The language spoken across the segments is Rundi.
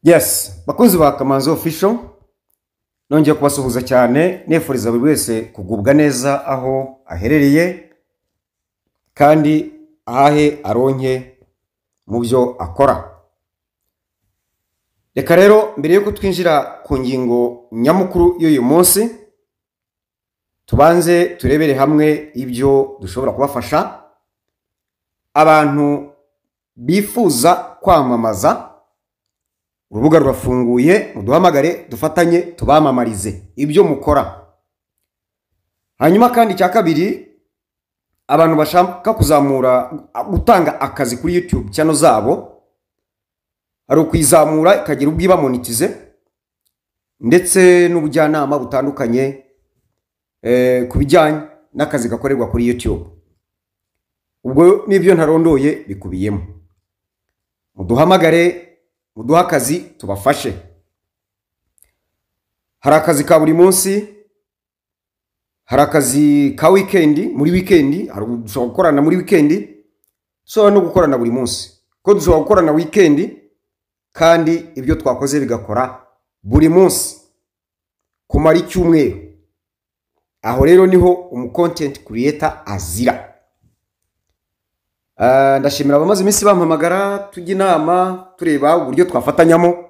Yes, bakunzi ba Kamanzi Official, nongeye kubasuhuza cyane, nifuriza buri wese kugubwa neza aho aherereye kandi ahahe aronke mu byo akora. Reka rero mbere yuko twinjira ku ngingo nyamukuru y'uyu munsi, tubanze turebere hamwe ibyo dushobora kubafasha abantu bifuza kwamamaza. Urubuga rurafunguye, muduhamagare dufatanye tubamamarize ibyo mukora. Hanyuma kandi icya kabiri, abantu bashaka kuzamura gutanga akazi kuri YouTube channel zabo, hari ukuyizamura ikagira ubwo iba monetize, ndetse n'ubujyanama butandukanye ku bijyanye n'akazi gakorerwa kuri YouTube. Ubwo n'ibyo ntarondoye bikubiyemo. Muduhamagare, muduhe akazi tubafashe. Hari akazi ka buri munsi, hari akazi ka weekend, muri weekend, hari dushobora gukorana muri weekend, dushobora no gukorana buri munsi. Ko dushobora gukorana weekend kandi ibyo twakoze bigakora buri munsi kumara icyumweru. Aho rero niho umu content creator azira. Ndashimira abamaze iminsi bampamagara tujya inama tureba uburyo twafatanyamo.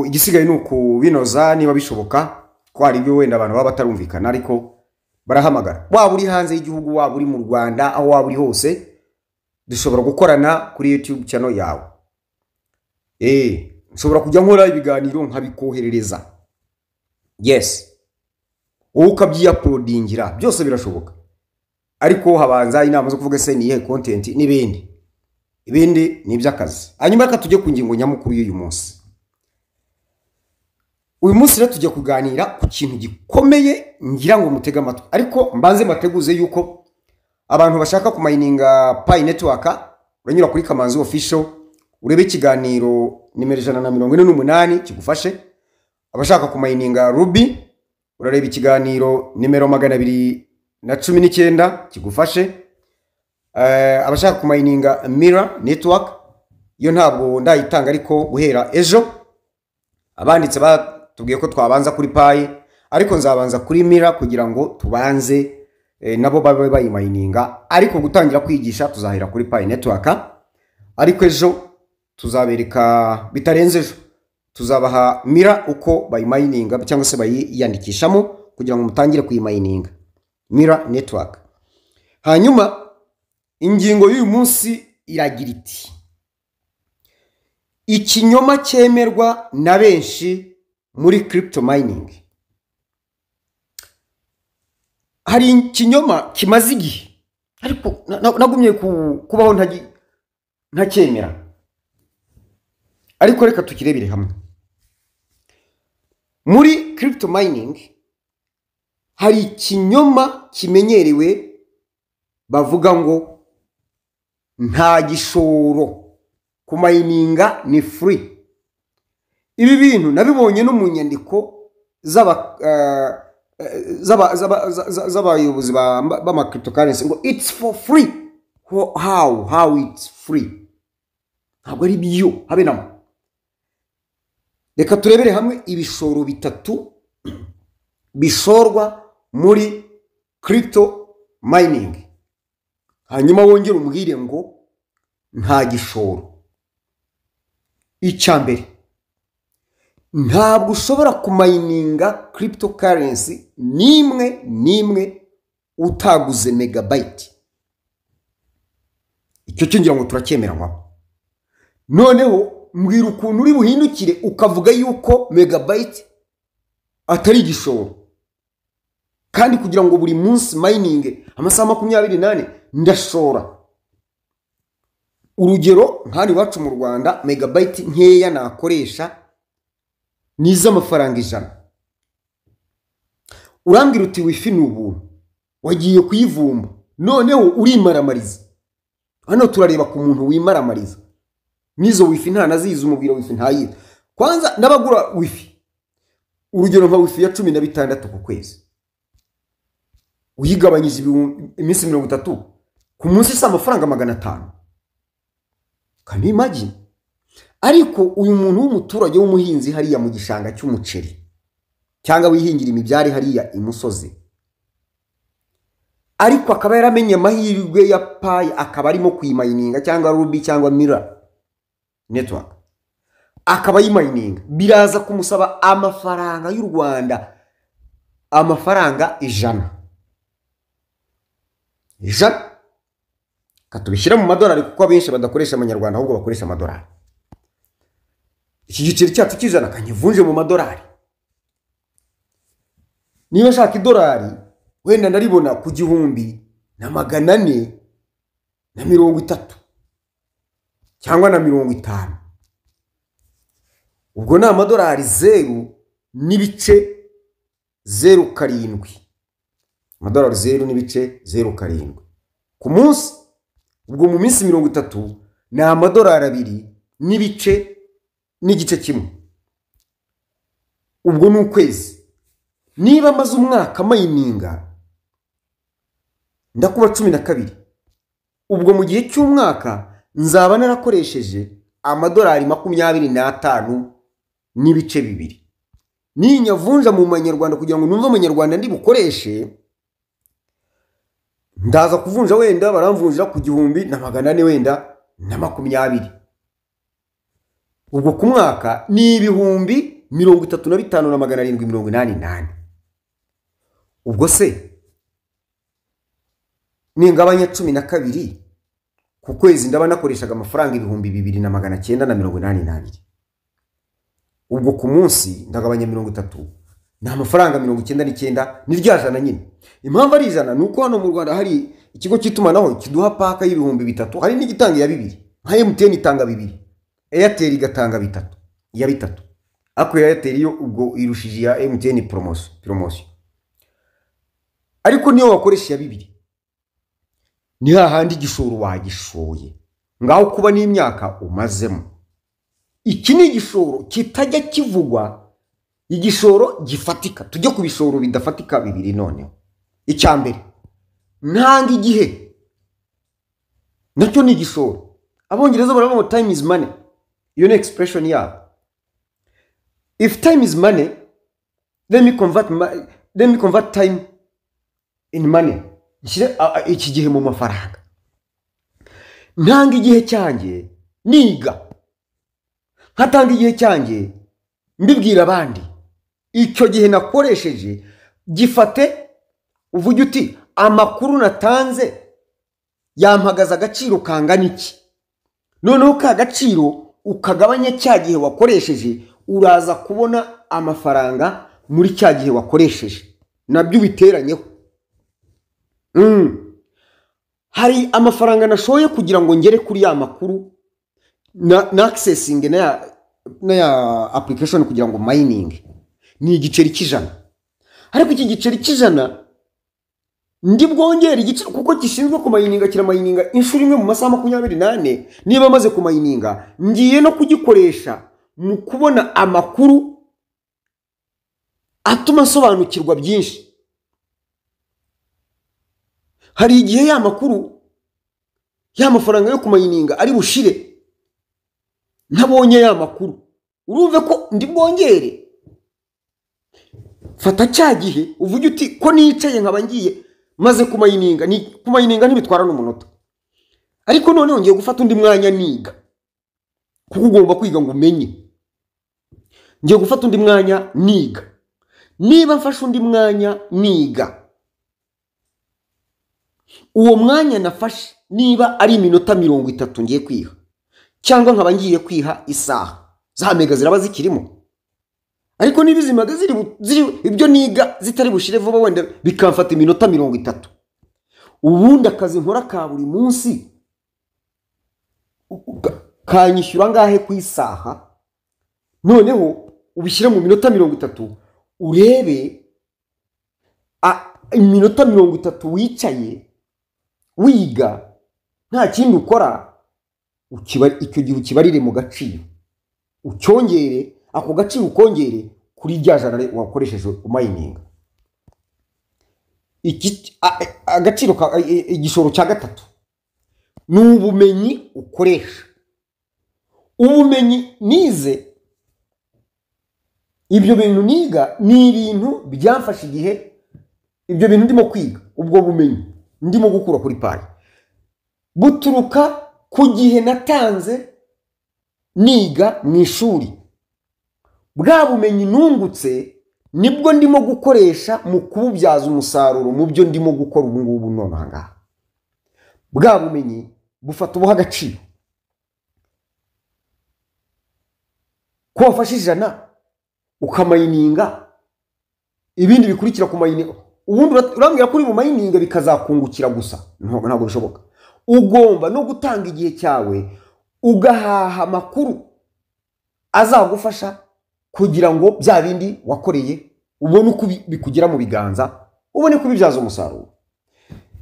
Igisigaye ni ukubinoza niba bishoboka, ko hari ibyo wenda abantu baba batarumvikana, ariko barahamagara. Waba uri hanze y'igihugu, waba uri mu Rwanda, aho waba uri hose, dushobora gukorana kuri YouTube channel yawe. Nshobora kujya nkora ibiganiro nkabikoherereza. Yes, wowe ukabyiuploadingira, byose birashoboka. Ariko habanza inama zo kuvuga se ni iyihe content n'ibindi. Ibindi ni iby'akazi. Hanyuma reka tujye ku ngingo nyamukuru y'uyu munsi. Uyu munsi rero tujya kuganira ku kintu gikomeye, ngira ngo mutege amatwi. Ariko mbanze mbateguze yuko abantu bashaka kumayininga Pi Network, uranyura kuri Kamanzi Official urebe ikiganiro nimero 148 kigufashe. Abashaka kumayininga Ruby, urareba ikiganiro nimero 219 kigufashe. Abashaka kumayininga Mira Network, yo ntabwo ndayitanga, ariko guhera ejo abanditse batubwiye ko twabanza kuri Pi, ariko nzabanza kuri Mira kugira ngo tubanze nabo babe bayimayininga. Ariko gutangira kwigisha tuzahera kuri Pi Network, ariko ejo tuzabereka, bitarenze ejo tuzabaha Mira uko bayimayininga cyangwa se bayiyandikishamo kugira ngo mutangire kuyimayininga Mira Network. Hanyuma ingingo y'uyu munsi iragira iti: ikinyoma cyemerwa na benshi muri crypto mining. Hari ikinyoma kimaze igihe, ariko nagumye kubaho ntacyemera, ariko reka tukirebere hamwe. Muri crypto mining hari ikinyoma kimenyerewe bavuga ngo nta gishoro, kumayininga ni free. Ibi bintu nabibonye no mu nyandiko z'abayobozi b'ama cryptocurrency ngo it's for free. How it's free? Ntabwo ari byo habe namo. Reka turebere hamwe ibishoro bitatu bishorwa muri crypto mining, hanyuma wongere umbwire ngo nta gishoro. Icya mbere, ntabwo ushobora kumayininga cryptocurrency n'imwe n'imwe utaguze megabyte. Icyo cyo ngira ngo turacyemeranywaho. Noneho mbwira ukuntu uri buhindukire ukavuga yuko megabyte atari igishoro, kandi kugira ngo buri munsi mining amasaha 24 ndashora. Urugero nk'hano iwacu mu Rwanda, megabyte nkeya nakoresha ni iz'amafaranga 100. Urambwira uti wifi ni ubuntu, wagiye kuyivumba, noneho urimaramariza. Hano turareba ku muntu wimaramariza, n'izo wifi ntanazizi, umubwira wifi ntayizi. Kwanza n'abagura wifi, urugero nka wifi ya 16 ku kwezi, uyigabanyije iminsi 30 ku munsi si amafaranga 500. Can you imagine? Ariko uyu muntu w'umuturage w'umuhinzi hariya mu gishanga cy'umuceri cyangwa wihingira imibyare hariya imusozi, ariko akaba yaramenye amahirwe ya Pi, akaba arimo kuyimayininga cyangwa Ruby cyangwa Mira Network, akaba yimayininga, biraza kumusaba amafaranga y'u Rwanda, amafaranga 100. 100 katubishyira mu madolari, kuko abenshi badakoresha amanyarwanda ahubwo bakoresha amadolari. Iki giceri cyacu cy'ijana kanyivunje mu madolari, niba ashaka idolari wenda ndaribona ku 1430 cyangwa na 50, ubwo ni amadolari 0.07, amadolari 0.07 ku munsi. Ubwo mu minsi 30 ni amadolari 2.5, ubwo ni ukwezi. Niba amaze umwaka mayininga ndakuba 12, ubwo mu gihe cy'umwaka nzaba narakoresheje amadolari 25.2. Ninyavunja mu manyarwanda kugira ngo numve amanyarwanda ndi bukoreshe, ndaza kuvunja wenda baramvunjira ku 1400 wenda na 20. Ubwo ku mwaka ni 35,788. Ubwo se ningabanya 12 ku kwezi ndaba nakoreshaga amafaranga 2982. Ubwo ku munsi ndagabanya 30 ni amafaranga 99, ni rya jana nyine. Impamvu ari ijana ni uko hano mu Rwanda hari ikigo cy'itumanaho kiduha paka y'3000, hari n'igitanga ya 2, nka MTN itanga 2, Airtel igatanga 3, ya 3. Ako Airtel yo ubwo irushije ya MTN promotion. Ariko niyo wakoresha ya 2 ni hahandi igishoro wagishoye, ngaho kuba n'imyaka umazemo. Iki ni igishoro kitajya kivugwa, igishoro gifatika. Tujye ku bishoro bidafatika bibiri noneho. Icya mbere, ntanga igihe, nacyo ni igishoro. Abongereza baravuga ngo time is money, iyo ni expression yabo. If time is money, let me convert time in money. Nshyire iki gihe mu mafaranga. Ntanga igihe cyanjye niga, nkatanga igihe cyanjye mbibwira abandi. Icyo gihe nakoresheje gifate, uvuge uti amakuru natanze yampagaza agaciro kangana iki. Noneho ka gaciro ukagabanya cya gihe wakoresheje, uraza kubona amafaranga muri cya gihe wakoresheje, nabyo ubiteranyeho. Hari amafaranga nashoye kugira ngo ngere kuri ya makuru na accessing na ya application kugira ngo mining, ni igiceri cy'ijana. Ariko iki giceri cy'ijana ndi bwongere igiciro kuko gishinzwe kumayininga, kiramayininga inshuro imwe mu masaha 24. Niba maze kumayininga ngiye no kugikoresha mu kubona amakuru atuma nsobanukirwa byinshi. Hari igihe ya makuru ya mafaranga yo kumayininga ari bushire ntabonye ya makuru, urumve ko ndi bwongere. Fata cya gihe uvuge uti ko nicaye nkaba ngiye maze kumayininga, ni kumayininga ntibitwara n'umunota, ariko noneho ngiye gufata undi mwanya niga, kuko ugomba kwiga ngo umenye. Ngiye gufata undi mwanya niga. Niba mfashe undi mwanya niga, uwo mwanya nafashe niba ari iminota 30 ngiye kwiha, cyangwa nkaba ngiye kwiha isaha, za mega ziraba zikirimo. Ariko niba izi mega ziri ibyo niga zitari bushire vuba, wenda bikamfata iminota 30, ubundi akazi nkora ka buri munsi kanyishyura ngahe ku isaha. Noneho ubishyire mu minota 30, urebe iminota 30 wicaye wiga nta kindi ukora, icyo gihe ukibarire mu gaciro, ucyongere ako gaciro, ukongere kuri rya jana wakoresheje umayininga. Agaciro igishoro cya gatatu ni ubumenyi ukoresha. Ubumenyi nize, ibyo bintu niga ni ibintu byamfashe igihe. Ibyo bintu ndimo kwiga, ubwo bumenyi ndimo gukura kuri Pi, buturuka ku gihe natanze niga mu ishuri. Bwa bumenyi nungutse nibwo ndimo gukoresha mu kububyaza umusaruro mu byo ndimo gukora ubu ngubu none aha ngaha. Bwa bumenyi bufata ubuha agaciro. Ko wafashe 100 ukamayininga, ibindi bikurikira kumayininga, ubundi urambwira ko uri bumayininga bikazakungukira gusa, ntabwo bishoboka. Ugomba no gutanga igihe cyawe ugahaha amakuru azagufasha kugira ngo bya bindi wakoreye ubone uko bikugera mu biganza, ubone kubibyaza umusaruro.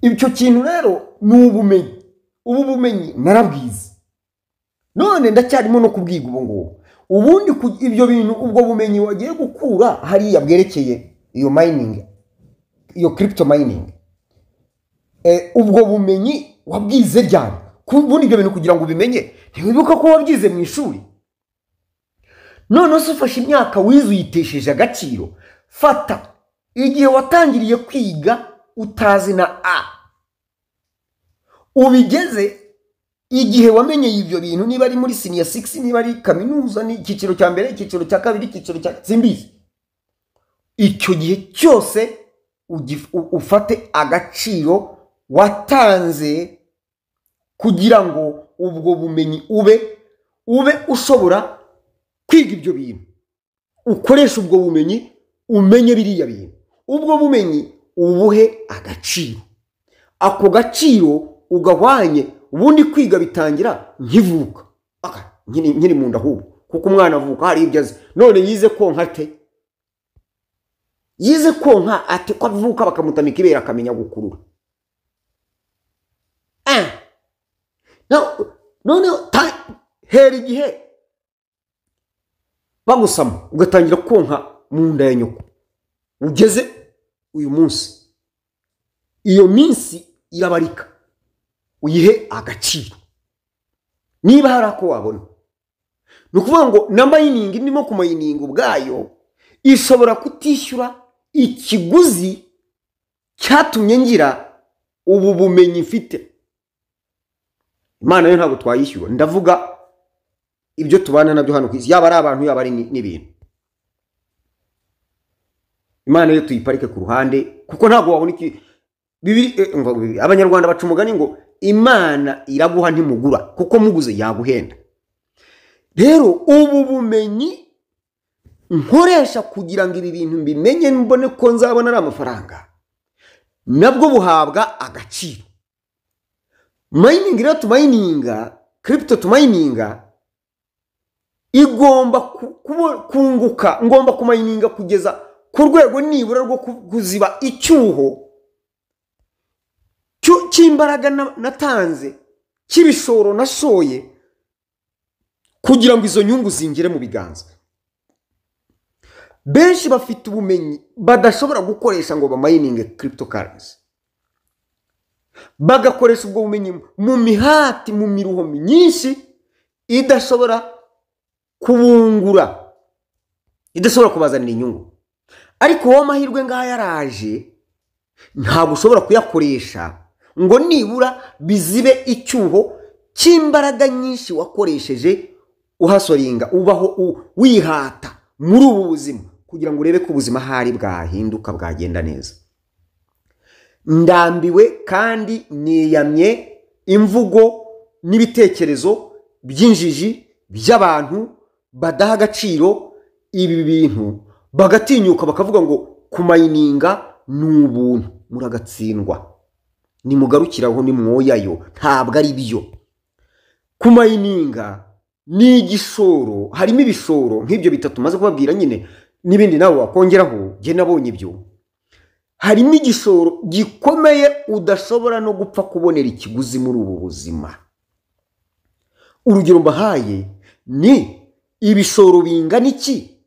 Icyo kintu rero ni ubumenyi. Ubu bumenyi narabwize, none ndacyarimo no kubwiga ubu ngubu. Ubundi ibyo bintu, ubwo bumenyi wagiye gukura hariya bwerekeye iyo mining, iyo crypto mining, ubwo bumenyi wabwize ryari? Ubundi ibyo bintu kugira ngo ubimenye ntiwibuka ko wabyize mu ishuri. None se ufashe imyaka wize uyitesheje agaciro. Fata igihe watangiriye kwiga utazi na a, ubigeze igihe wamenyeye ibyo bintu, niba ari muri senior 6, niba ari kaminuza, ni icyiciro cya mbere, icyiciro cya kabiri, icyiciro cya simbizi, icyo gihe cyose ufate agaciro watanze kugira ngo ubwo bumenyi ube ushobora kwiga ibyo bintu, ukoresha ubwo bumenyi umenye biriya bintu. Ubwo bumenyi ubuhe agaciro, ako gaciro ugahwanye. Ubundi kwiga bitangira nkivuka, nkiri mu nda ahubwo, kuko umwana avuka hari ibyo azi. None yize konka ate? Yize konka ate ko avuka bakamutamika ibere akamenya gukurura? None hera igihe bagusama ugatangira konka mu nda ya nyoko, ugeze uyu munsi, iyo minsi irabarika, uyihe agaciro niba hari ako wabona. Ni ukuvuga ngo na mining ndimo kumayininga ubwayo ishobora kutishyura ikiguzi cyatumye ngira ubu bumenyi mfite. Imana yo ntabwo twayishyura, ndavuga ibyo tubana nabyo hano ku isi, yaba ari abantu yaba ari n'ibintu. Imana yo tuyiparike ku ruhande, kuko ntabwo wabona iki. Bibiri, Abanyarwanda baca umugani ngo Imana iraguha ntimugura, kuko muguze yaguhenda. Rero ubu bumenyi nkoresha kugira ngo ibi bintu mbimenye mbone ko nzabona ari amafaranga, nabwo buhabwa agaciro. Mining rero tumayininga, crypto tumayininga igomba kunguka, ngomba kumayininga kugeza ku rwego nibura rwo kuziba icyuho cy'imbaraga natanze, cy'ibishoro nashoye, kugira ngo izo nyungu zingire mu biganza. Benshi bafite ubumenyi badashobora gukoresha ngo bamayininge cryptocurrency, bagakoresha ubwo bumenyi mu mihati, mu miruho myinshi idashobora kubungura, idashobora kubazanira inyungu. Ariko wowe amahirwe ngaya yaraje, ntabwo ushobora kuyakoresha ngo nibura bizibe icyuho cy'imbaraga nyinshi wakoresheje uhasoringa, ubaho wihata muri ubu buzima kugira ngo urebe ko ubuzima hari bwahinduka bwagenda neza. Ndambiwe kandi niyamye imvugo n'ibitekerezo by'injiji by'abantu badaha agaciro ibi bintu, bagatinyuka bakavuga ngo kumayininga ni ubuntu. Muragatsindwa, nimugarukiraho nimwoyayo, ntabwo ari byo. Kumayininga ni igishoro, harimo ibishoro nk'ibyo bitatu maze kubabwira nyine, n'ibindi nawe wakongeraho, jye nabonye ibyo. Harimo igishoro gikomeye udashobora no gupfa kubonera ikiguzi muri ubu buzima. Urugero mbahaye ni ibishoro bingana iki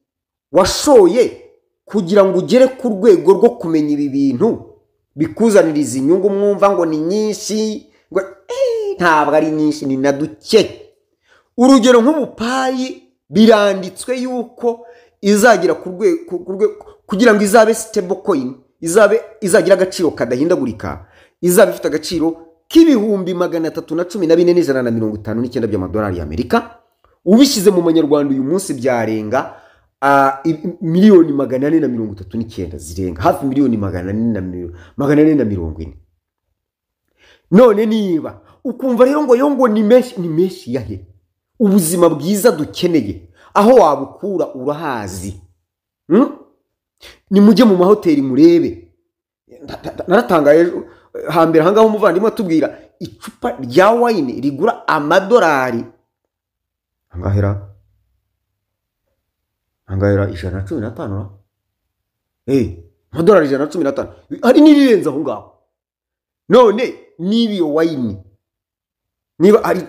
washoye kugira ngo ugere ku rwego rwo kumenya ibi bintu bikuzaniriza inyungu mwumva ngo ni nyinshi, ngo ntabwo ari nyinshi, ni na duke. Urugero nk'ubu Pi biranditswe yuko izagera ku rwego kugira ngo izabe stable coin, izabe izagira agaciro kadahindagurika, izaba ifite agaciro k'314,159 by'amadolari y'Amerika. Ubishyize mu manyarwanda uyu munsi byarenga 439,000,000, zirenga hafi 440,000,000. None niba ukumva rero ngo yo ngo ni menshi, ni menshi yahe? Ubuzima bwiza dukeneye aho wabukura urahazi. Ni mujye mu mahoteli murebe. Naratangaye hambere ahangaho umuvandimwe atubwira icupa rya wine rigura amadolari angahera 115, amadolari 115, hari n'irirenze aho ngaho. None niba iyo wine, niba hari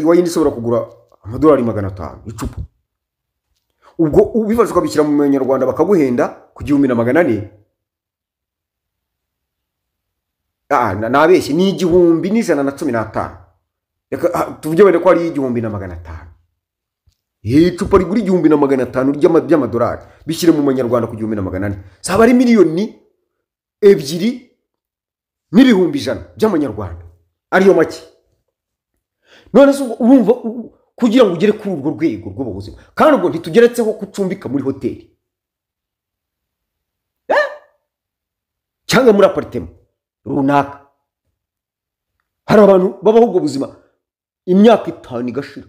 wine ishobora kugura amadolari 500 icupa, ubwo ubifashe ukabishyira mu manyarwanda bakaguhenda ku 1400, nabeshye ni 1115. Reka tuvuge wenda ko ari 1500. Icupa rigura 1500 by'amadolari, bishyire mu manyarwanda ku 1400, zaba ari 2,100,000 by'amanyarwanda, ariyo make. None se urumva kugira ngo ugere kuri urwo rwego rw'ubuzima, kandi ubwo ntitugeretseho kucumbika muri hoteli cyangwa muri apartment runaka. Hari abantu babaho ubwo buzima imyaka 5 igashira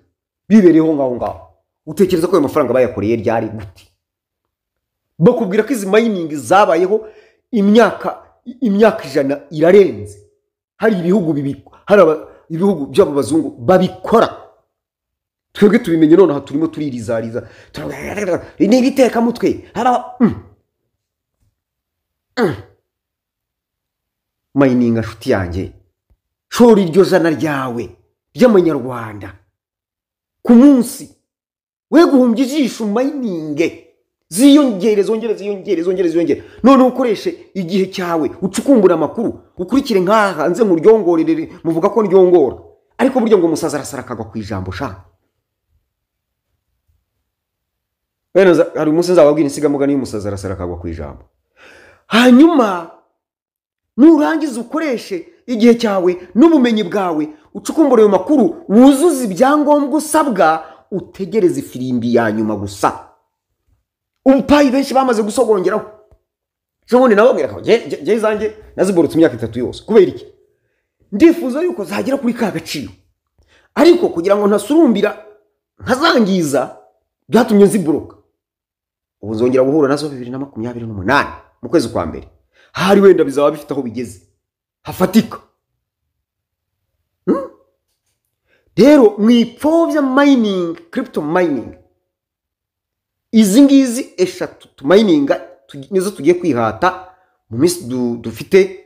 bibereyeho ngaho ngaho. Utekereza ko ayo mafaranga bayakoreye ryari gute? Bakubwira ko izi mining zabayeho imyaka 100 irarenze. Hari ibihugu bibikwa, hari ibihugu by'abo bazungu babikora. Twebwe tubimenye none aha turimo turirizariza, ni ibiteka mutwe. Mining nshuti yanjye, shora iryo jana ryawe ry'amanyarwanda ku munsi, we guhumbya ijisho mining ziyongere zongere ziyongere zongere ziyongere. None ukoreshe igihe cyawe ucukumbura amakuru, ukurikire nkaha nze muryongorere, muvuga ko ndyongora, ariko burya ngo umusaza arasara akagwa ku ijambo sha. Hari umunsi nzababwira insigamugani y'umusaza arasara akagwa ku ijambo. Hanyuma nurangiza ukoreshe igihe cyawe n'ubumenyi bwawe, ucukumbure ayo makuru, wuzuze ibyangombwa usabwa, utegereze ifirimbi ya nyuma gusa. Ubupayi benshi bamaze gusogongeraho. Ejo nababwira ko njye zanjye naziborotse imyaka 3 yose. Kubera iki? Ndifuza yuko zagera kuri ka gaciro, ariko kugira ngo ntasurumbira nkazangiza byatumye nziboroka. Ubu nzongera guhura nazo 2028 mu kwezi kwa mbere. Hari wenda bizaba bifite aho bigeze hafatika. Rero mwipfobya mining, crypto mining, izi ngizi 3 tumininga nizo tugiye kwihata mu minsi dufite.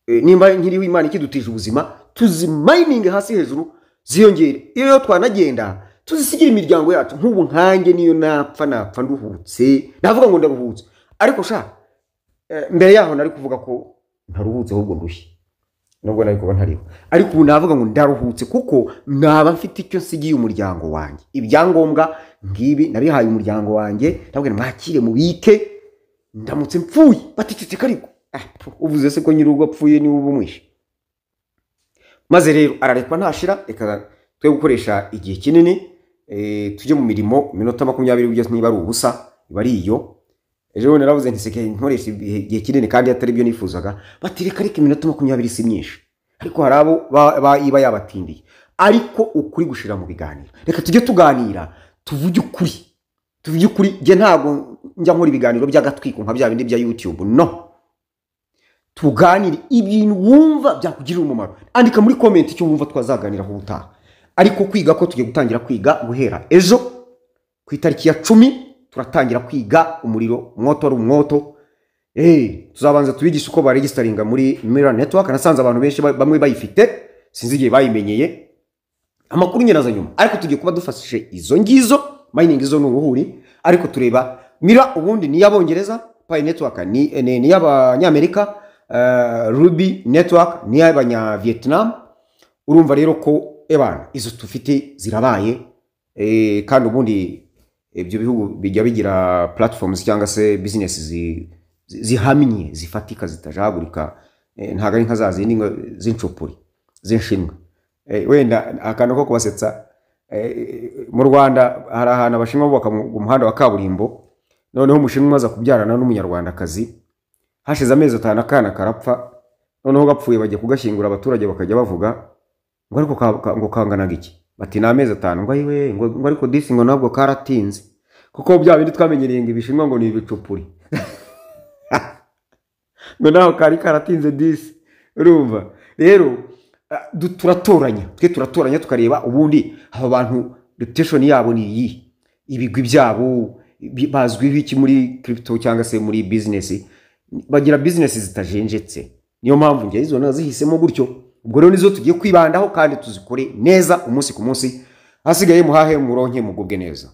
Nimba nkiriho Imana ikidutije ubuzima, tuzimining hasi hejuru ziyongere. Iyo twanagenda tuzisigira imiryango yacu. Nk'ubu nkanjye niyo napfa nduhutse, navuga ngo ndaruhutse, ariko sha mbere yaho nari kuvuga ko ntaruhutse ahubwo ndushye, nubwo nari kuba ntariho, ariko ubu navuga ngo ndaruhutse kuko naba mfite icyo nsigiye umuryango wanjye. Ibyangombwa ngibi nabihaye umuryango wanjye, ndabwira mwakire mubike, ndamutse mpfuye baticeceka. Ariko uvuze se ko nyir'urugo apfuye niwe uba umwishe. Maze rero ararekwa ntashira. Reka twe gukoresha igihe kinini, tujye mu mirimo. Iminota 20 ugeze niba ari ubusa iba ari iyo. Ejo naravuze nti nkoresha igihe kinini kandi atari byo nifuzaga, bati reka reka iminota 20 si myinshi, ariko hari abo iba yabatindiye. Ariko ukuri gushira mu biganiro, reka tujye tuganira tuvuge ukuri, tuvuge ukuri. Njye ntabwo njya nkora ibiganiro by'agatwiko nka bya bindi bya YouTube, no. Tuganire ibintu wumva byakugirira umumaro. Andika muri comment icyo wumva twazaganiraho ubutaha. Ariko kwiga ko tugiye gutangira kwiga guhera ejo ku itariki ya 10 turatangira kwiga umuriro umwoto ari umwoto. Tuzabanza tubigisha uko baregistaringa muri Mira Network. Nasanze abantu benshi bamwe bayifite, sinzi igihe bayimenyeye, amakuru nyiraza nyuma. Ariko tugiye kuba dufashije izo ngizo mining, izo n'uruhuri. Ariko tureba Mira ubundi ni y'Abongereza, Pi Network ni y'Abanyamerika, Ruby Network ni y'Abanya Vietnam. Urumva rero ko Ebana, izo tufite zirabaye. Kandi ubundi ibyo bihugu bijya bigira platforms cyangwa se business zihamye, zifatika, zitajagurika. Ntabwo ari nka za zindi ngo z'incupuri z'inshinwa. Wenda akantu ko kubasetsa, mu Rwanda hari ahantu Abashinwa bubaka mu muhanda wa kaburimbo, noneho Umushinwa aza kubyarana n'Umunyarwandakazi. Hashize amezi 5 akana karapfa. Noneho gapfuye bajya kugashyingura, abaturage bakajya bavuga ngo ariko ngo kanganaga iki? Bati ni amezi 5. Ngo ayiwe, ngo ariko disi, ngo ntabwo karatinze, kuko bya bindi twamenyereye ngo Ibishinwa ngo ni ibicupuri, ngo naho kari karatinze disi. Urumva rero, turatoranya, twe turatoranya tukareba ubundi aba bantu reputation yabo ni iyi, ibigwi byabo bazwiho iki muri crypto cyangwa se muri business. Bagira business zitajenjetse. Niyo mpamvu njye izo nazihisemo gutyo. Ubwo rero nizo tugiye kwibandaho kandi tuzikore neza umunsi ku munsi. Hasigaye muhahe, muronke, mugubwe neza.